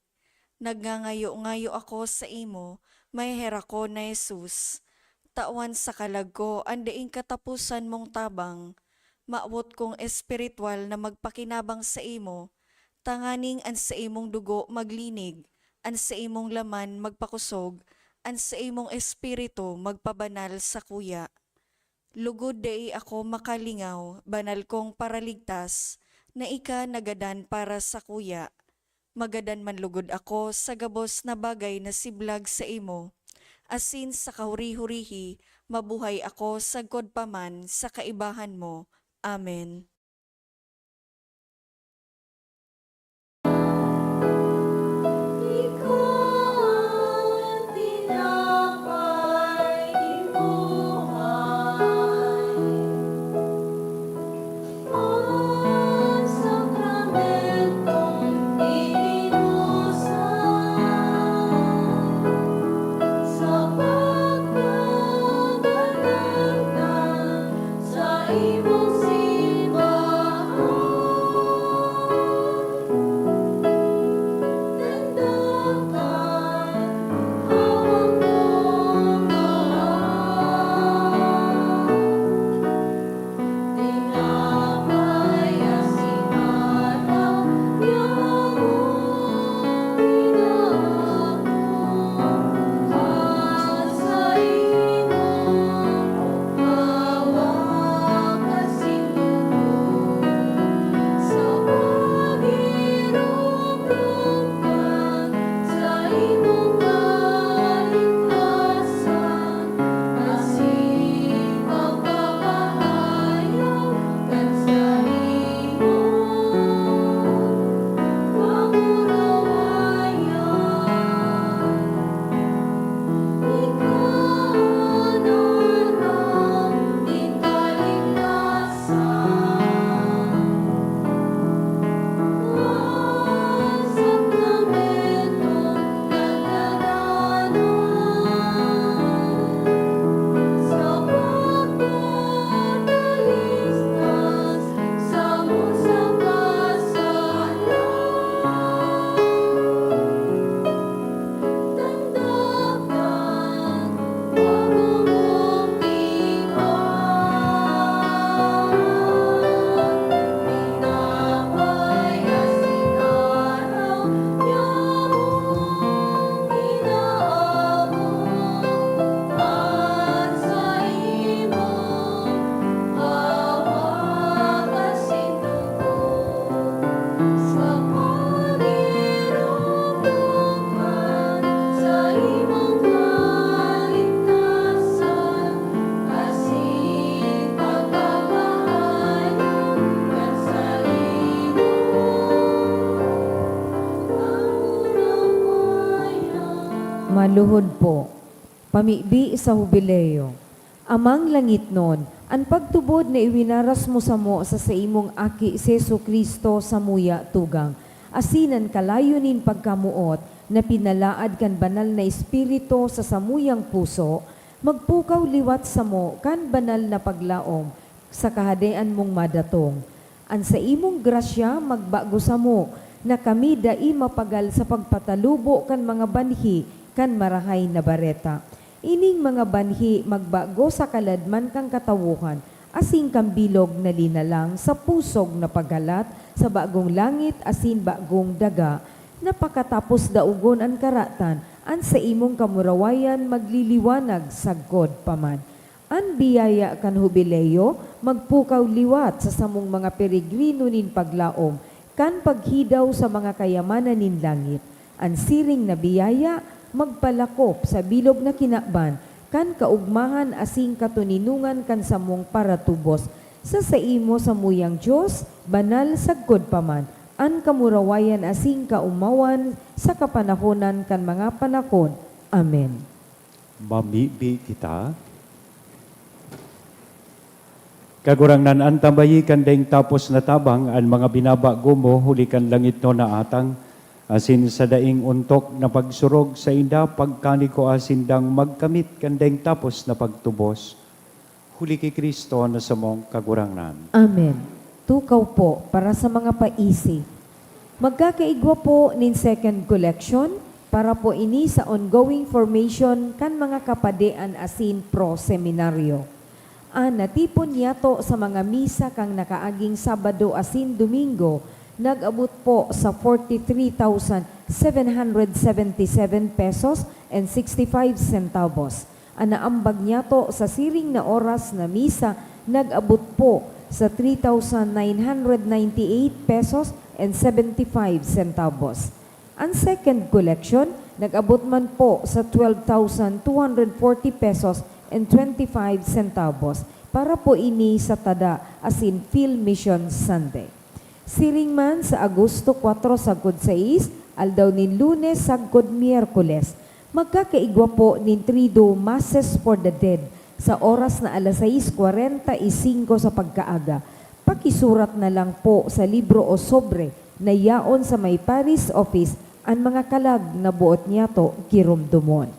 Nagngangayo-ngayo ako saimo, maheherak ko na Jesus, tawan sa kalag ko an daing kataposan mong tabang. Mawot kong espiritual na magpakinabang saimo, tanganing an saimong dugo maglinig, an saimong laman magpakosog, an saimong espiritu magpabanal sakuya. Lugod dai ako makalingaw, banal kong Paraligtas, na ika nagadan para sakuya. Magadan man lugod ako sa gabos na bagay na siblag saimo, asin sa kahuri-hurihi mabuhay ako sagkod pa man sa kaibahan mo. Amen. Sa pagirong duman, saimong kaligtasan, asin pagpapahayag kan saimong kamurawayan. Maluhod po. Pamibi sa Hubileo. Amang langitnon, an pagtubod na iwinaras mo samo sa saimong Aki si Jesu-Cristo samuya tugang, asin an kalayo nin pagkamoot na pinalaad kan Banal na Espiritu sa samuyang puso, magpukaw liwat samo kan banal na paglaom sa Kahadean mong madatong. An saimong grasya magbago samo, na kami dai mapagal sa pagpatalubo kan mga banhi kan Marahay na Bareta. Ining mga banhi magbago sa kaladman kan katawohan, asin kan bilog na linalang sa pusog na paghalat sa bagong langit asin bagong daga, na pakatapos daogon an karatan, an saimong kamurawayan magliliwanag sagkod pa man. An biyaya kan Hubileo magpukaw liwat sa samong mga peregrino nin paglaom kan paghidaw sa mga kayamanan nin langit. An siring na biyaya magpalakop sa bilog na kinaban kan kaogmahan asin katoninongan kan samong paratubos sa saimo samuyang Dios, banal sagkod pa man, an kamurawayan asin kaomawan sa kapanahonan kan mga panahon. Amen. Mamibi kita. Kagurangnan, antabayi kan daing tapos na tabang an mga binabago mo huli kan langitnon na atang, asin sa daing ontok na pagsurog sainda pagkanigkoa sindang magkamit kan daing tapos na pagtubos. Huli ki Cristo na samong Kagurangnan. Amen. Tukaw po para sa mga paisi. Magkakaigwa po nin second collection para po ini sa ongoing formation kan mga kapadean asin pro-seminaryo. An natipon niyato sa mga misa kan nakaaging Sabado asin Domingo nag-abot po sa forty-three thousand seven hundred seventy-seven pesos and sixty-five centavos. An naambag niyato sa siring na oras na misa nag-abot po sa three thousand nine hundred ninety-eight pesos and seventy-five centavos. An second collection nag-abot man po sa twelve thousand two hundred forty pesos and twenty-five centavos para po ini sa tada asin Field Mission Sunday. Siring man sa Agosto kwatro sagkod sais, aldaw nin Lunes sagkod Miyerkules, magkakaigwa po nin Triduum Masses for the Dead sa oras na alas sais kwarenta y singko sa pagkaaga. Pakisurat na lang po sa libro o sobre na yaon sa may parish office an mga kalag na boot niyato giromdomon.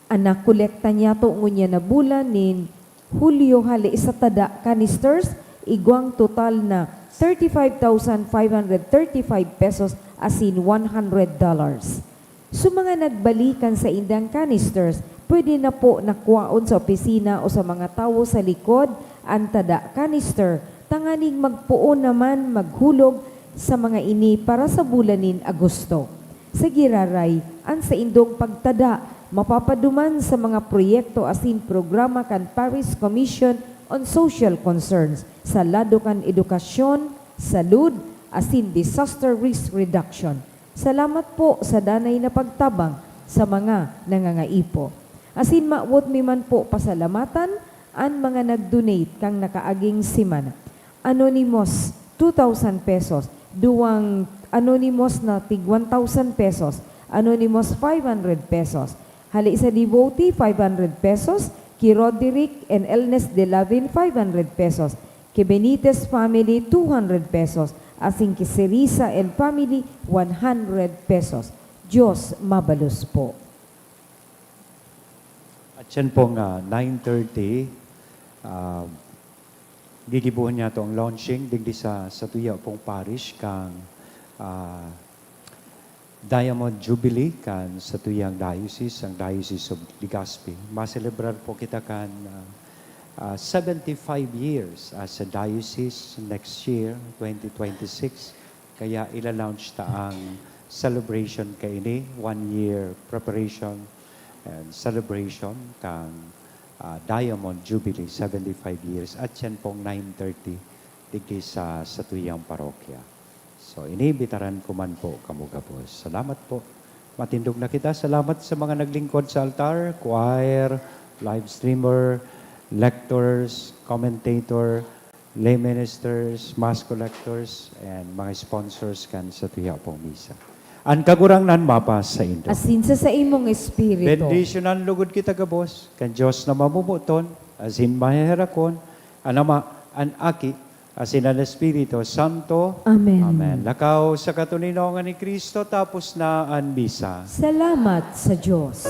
An nakolekta niyato ngunyan na bulan nin Hulyo hale sa tada canisters, igwang total na thirty-five thousand five hundred thirty-five pesos asin one hundred dollars. Sa mga nagbalik kan saindang canisters, pwede na po na kwaon sa opisina o sa mga tawo sa likod an tada canister, tanganing magpoon naman maghulog sa mga ini para sa bulan nin Agosto. Sa giraray, an saindong pagtada mapapaduman sa mga proyekto asin programa kan Parish Commission on Social Concerns sa lado kan edukasyon, salud, asin disaster risk reduction. Salamat po sa danay na pagtabang sa mga nangangaipo. Asin mawot mi man po pasalamatan an mga nag-donate kan nakaaging semana. Anonymous, two thousand pesos. Duwang anonymous na tig one thousand pesos. Anonymous, five hundred pesos. Hale sa Devotee, five hundred pesos. Ki Roderick and Elnes de Lavin, five hundred pesos. Ki Benitez family, two hundred pesos. Asin ki Serisa and family, one hundred pesos. Diyos mabalos po. At yan pong, ah, nine thirty, ah, gigibohon niyato ang launching digdi sa, sa tuya pong parish kang, ah, Diamond Jubilee kan sa tuyang diocese, ang Diocese of Legazpi. Maselebrar po kita kan, ah, ah, seventy-five years as a diocese next year, twenty twenty-six. Kaya ila-launch ta ang celebration kaini, one year preparation and celebration kan, ah, Diamond Jubilee, seventy-five years, at yan pong nine thirty digdi sa, sa tuyang parokya. So, inibitaran ko man po kamo gabos. Salamat po. Matindog na kita. Salamat sa mga naglingkod sa altar, choir, live streamer, lectors, commentator, lay ministers, mass collectors, and mga sponsors kan sa tuya pong misa. An Kagurangnan mapa saindo. Asin sa saimong espiritu. Bendisyonan lugod kita gabos kan Dios na mamomoton asin maheherakon, an Ama, an Aki, asin an Espiritu Santo. Amen. Amen. Lakaw sa katoninongan ni Cristo, tapos na an misa. Salamat sa Dios.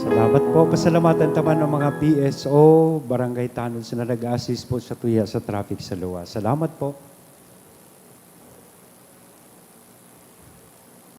Salamat po. Pasalamatan ta man ang mga P S O, barangay tanod na nag-a-assist po sa tuya sa traffic sa luwas. Salamat po.